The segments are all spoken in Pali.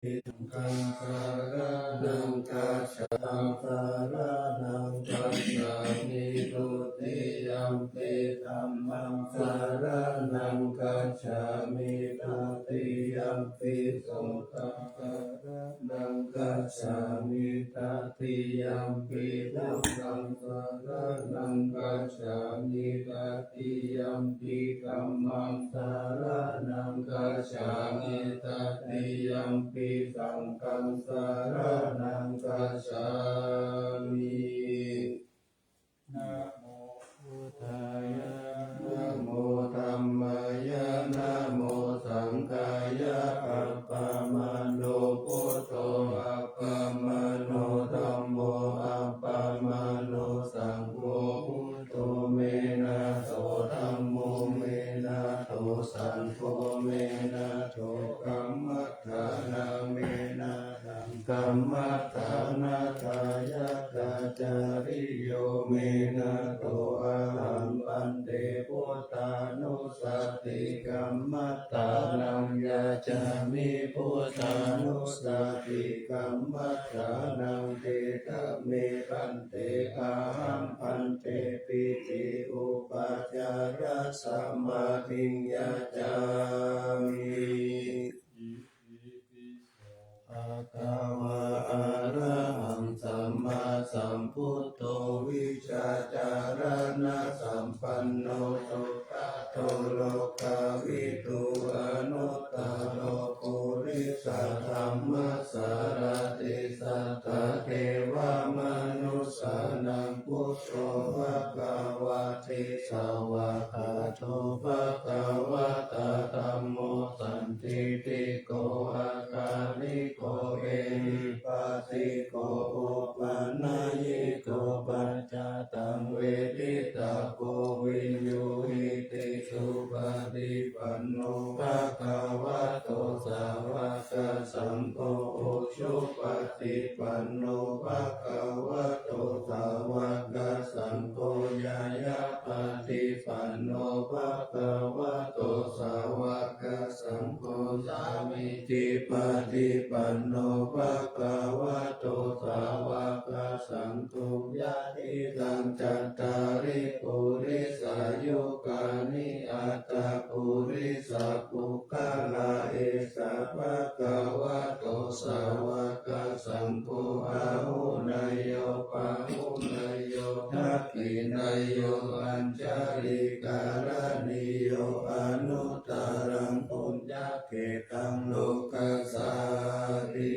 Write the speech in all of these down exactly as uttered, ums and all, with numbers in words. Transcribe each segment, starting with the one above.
Saṅghaṃ saraṇaṃ gacchāmi. Saraṇaṃ gacchāmi. Dutiyampi dhammaṃ saraṇaṃ gacchāmi. Tatiyampi buddhaṃ saraṇaṃ gacchāmi. Tatiyampi dhammaṃ saraṇaṃ gacchāmi. Tatiyampi dhammaṃ saraṇaṃ gacchāmi. Tatiyampi saṅghaṃ saraṇaṃ gacchāmi. Namo buddhāya. Namo dhammāya. Namo saṅghāya. Appamāṇo buddho, appamāṇo dhammo, appamāṇo saṅgho. Buddho me nātho, dhammo me nātho, saṅgho me nātho, kammaṭṭhānaṃ me nāthaṃ, kammaṭṭhānatthāya ācariyo me nātho. Ahaṃ bhante buddhānussatikaṃ maṭṭhānaṃ yācāmi. Buddhānussatikaṃ maṭṭhānaṃ. Khetā me bhante? Ahaṃ bhante pīti upajjhāya samādhiṃ yācāmi. Bhagavā arahaṃ sammāsambuddho vijjācaraṇasampanno sugato lokavidū anuttaro purisadammasārathi satthā devamanussānaṃ buddho bhagavāti. Svākkhāto bhagavatā dhammo sandiṭṭhiko akāliko ehipassiko opanayiko paccattaṃ veditabbo viññūhīti. Supaṭipanno bhagavato sāvakasaṅgho, ujupaṭipanno bhagavato sāvakasaṅgho, ñāyapaṭipanno bhagavato sāvakasaṅgho, sāmīcipaṭipanno bhagavato sāvakasaṅgho, yadidaṃ cattāri purisayugāni aṭṭha purisapuggalā, esa bhagavato sāvakasaṅgho, āhuneyyo pāhuneyyo dakkhiṇeyyo añjalikaraṇīyo anuttaraṃ puññakkhettaṃ lokassāti.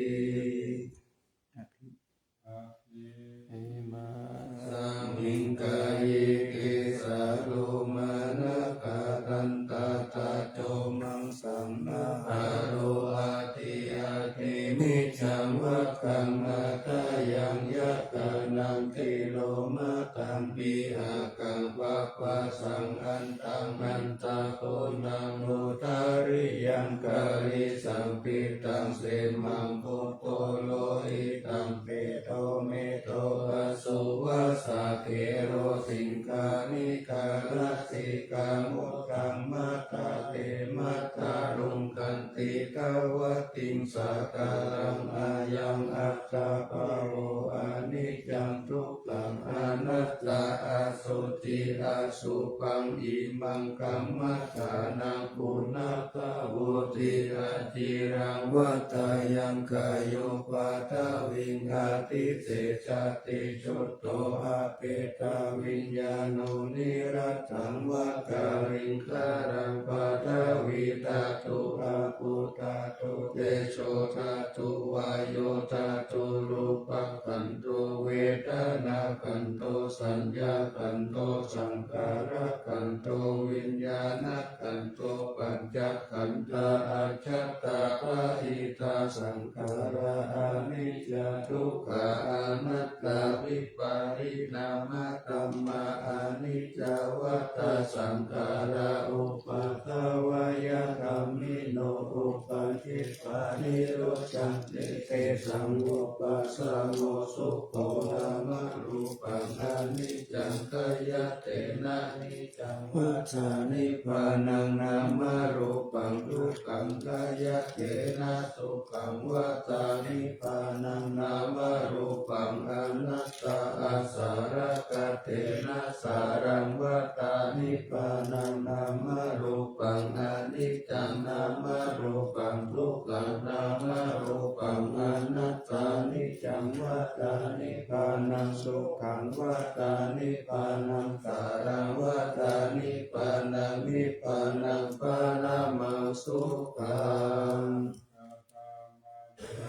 Imasmiṃ kāye kesā lomā nakhā dantā taco maṃ saṃ hārū adi adi mijjaṃ vakkaṃ hadayaṃ yakkhānaṃ tilomaṃ taṃ pīhakaṃ papphāsaṃ antaṃ antaguṇaṃ udariyaṃ karīsaṃ pittaṃ semhaṃ putto lohitaṃ peto medo assu vasā khero siṅghāṇikā lasikā mukhamathā te matharuṅ khantikā vatiṃ sākaraṃ ayaṃ attapavo aniccaṃ dukkhaṃ anattā asuci asubhaṃ imaṃ kammadānaṃ punabbhavoti aciraṃ vatayaṃ khayo paṭhaviṃ adhisessati chuddho apetaviññāṇo niratthaṃ vakkhaliṅgaraṃ paṭhavīdhātu āpodhātu tejodhātu vāyodhātu rūpakkhandho vedanākkhandho saññākkhandho saṅkhārakkhandho viññāṇakkhandho pañcakkhandhā ajjhattā bahiddhā saṅkhārā aniccā dukkhā anattā vipariṇāmadhammā aniccā vata saṅkhārā uppādavayadhammino uppajjitvā nirujjhā Tesaṃ vūpasamo sukho nāmarūpaṃ aniccaṃ, khayatena niccaṃ vata nibbānaṃ nāmarūpaṃ dukkhaṃ, khayatena sukhaṃ vata nibbānaṃ nāmarūpaṃ anattā, asarakkhatena saraṃ vata nibbānaṃ nāmarūpaṃ aniccaṃ, nāmarūpaṃ dukkhaṃ, nāmarūpaṃ anattā, niccaṃ vata nibbānaṃ sukhaṃ vata nibbānaṃ saraṃ vata nibbānaṃ, nibbānaṃ paramaṃ sukhaṃ.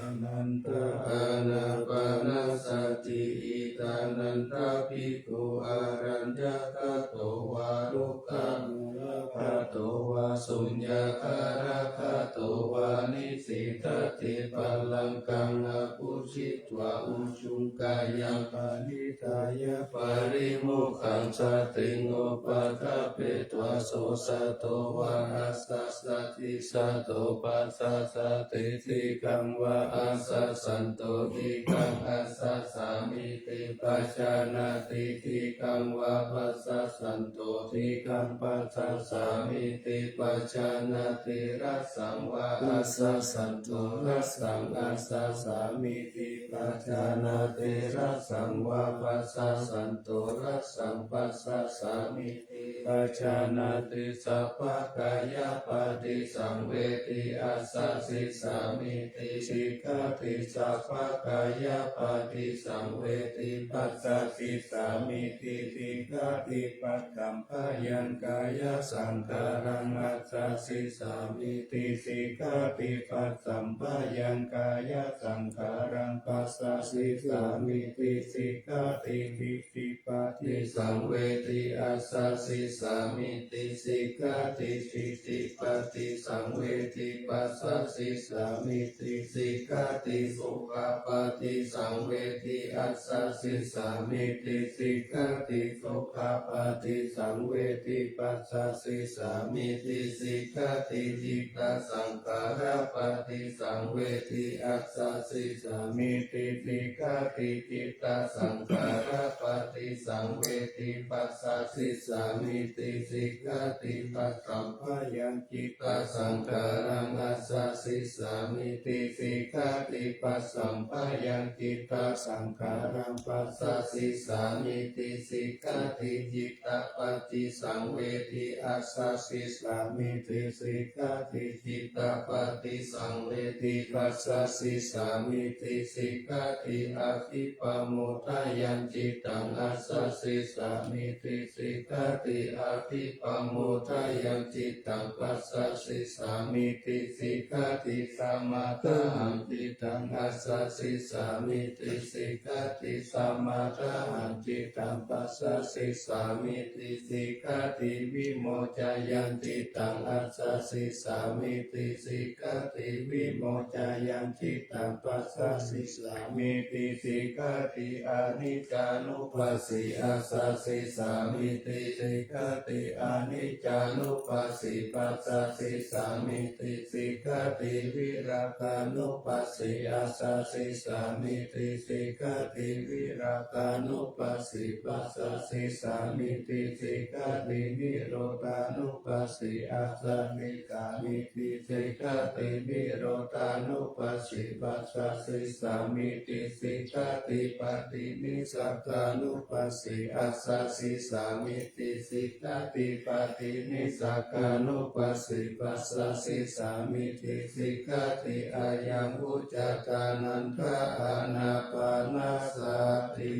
Ananta ānāpānasati, ittānantā bhikkhū araññagato vā rukkhamūlagato vā suññakāragato vā nisīdati, pallaṅkaṃ abhujitvā ujuṃ kāyaṃ paṇidhāya parimokkhaṃ satiṃ upaṭṭhapetvā, so sato vā asassati, sato passassati, dīghaṃ vā asassanto, dīghaṃ asassamīti pajānāti, dīghaṃ vā passassanto, dīghaṃ passassamīti pajānāti, rassaṃ vā asassanto, rassaṃ assassamīti pajānāti, rassaṃ vā passassanto, rassaṃ passassamīti pajānāti. Sabbakāyapaṭisaṃvedi assasissāmīti sikkhati, sabbakāyapaṭisaṃvedi passassissāmīti sikkhati, passamphayaṃ kāyasaṅkhāraṃ assasissāmīti sikkhati, passamphayaṃ kāyasaṅkhāraṃ passassissāmīti sikkhati, diṭṭhi paṭisaṃvedi assasissāmīti sikkhati, diṭṭhipaṭisaṃvedi passassissāmīti sikkhati, sukhapaṭisaṃvedi assasissāmīti sikkhati, sukhapaṭisaṃvedi passassissāmīti sikkhati, cittasaṅ khārapaṭisaṃvedi assasissāmīti sikkhati, cittasaṅkhārapaṭisaṃvedi passassissāmīti sikkhati, passamphayaṃ cittasaṅkhāraṃ assasissāmīti sikkhati, passamphayaṃ cittasaṅkhāraṃ passassissāmīti sikkhati, cittapaṭisaṃvedi assasissāmīti sikkhati, cittapaṭisaṃvedi passassissāmīti sikkhati, abhipamodāyaṃ cittaṃ assasissāmīti sikkhati, abhipamodāyaṃ cittaṃ passassissāmīti sikkhati, samādāhaṃ cittaṃ assasissāmīti sikkhati, samādāhaṃ cittaṃ passassissāmīti sikkhati, vimoccayaṃ cittaṃ assasissāmīti sikkhati, vimoccayaṃ cittaṃ passassissāmīti sikkhati, aniccānupassī assasissāmīti sikkhati, aniccānupassī passassissāmīti sikkhati, virāgānupassī assasissāmīti sikkhati, virāgānupassī passassissāmīti sikkhati, nirodhānupassī assasissāmīti sikkhati, nirodhānupassī passassissāmīti sikkhati, paṭinissagānupassī assasissāmīti sikkhati, paṭinissagānupassī passassissāmīti sikkhati, ayaṃ vuccatā ānanta ānāpānasati.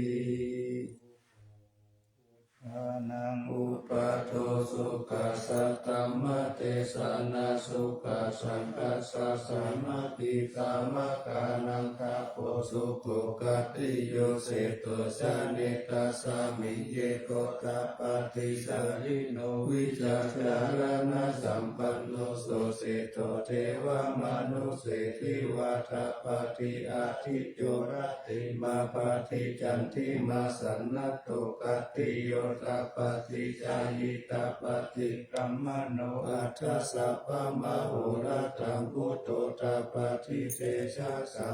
Buddhānaṃ uppādo sukhā, saddhammadesanā sukhā, saṅghassa sāmaggī samaggānaṃ tapo sukho. Khattiyo seṭṭho jānesi tasmiṃ ye gotapādi, sallino vijjācaraṇasampanno, so seṭṭho devamanusseshiva. Tapati ādicco, rattimābhāti candimā, sannaddho khattiyo tapati jhāyī tapati brāhmaṇo, atha sabbamahorattaṃ buddho tapati tejasā.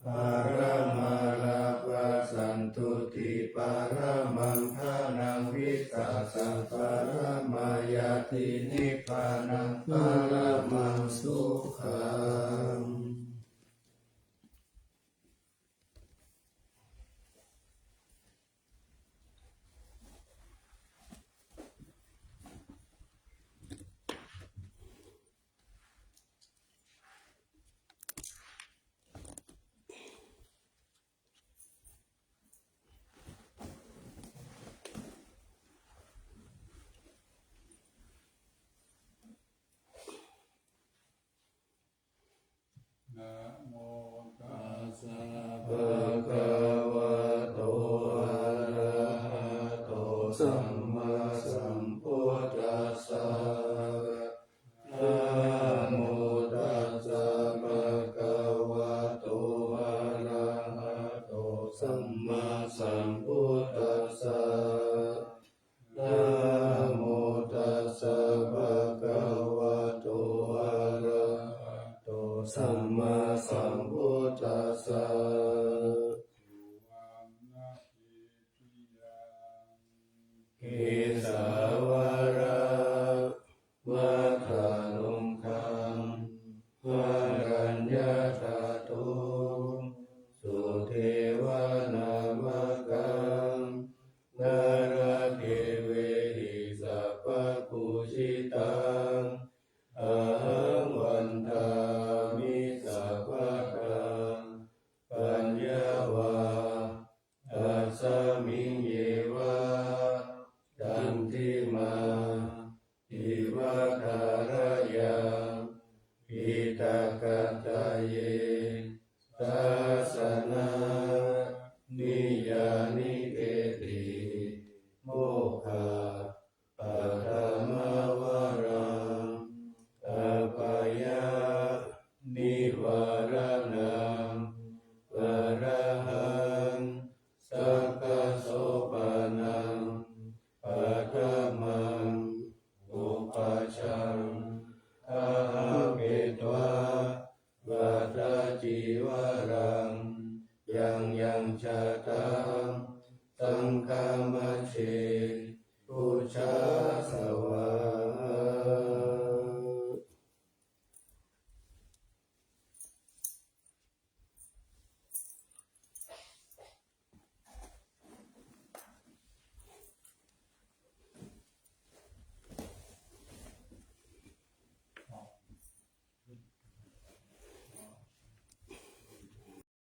Paramā lābhā santuṭṭhī paramaṃ dhanaṃ, vissāsaṃ paramā ñātī nibbānaṃ paramaṃ sukhaṃ. Namo tassa bhagavato arahato sammāsambuddhassa. Namo tassa bhagavato arahato sammāsambuddhassa. Namo tassa bhagavato arahato sammāsambuddhassa. Kesavara vatthanuggam haraññāthato sudevanāmakam nāḷāgiriṃ sabbapūjitaṃ ahaṃ vandāmi sabbadā paññāvā tasmiṃ yeva candimā iva thārāya kritakattaye sāsanā niyyānike ti mokkha paddamā varaṃ apāya nivā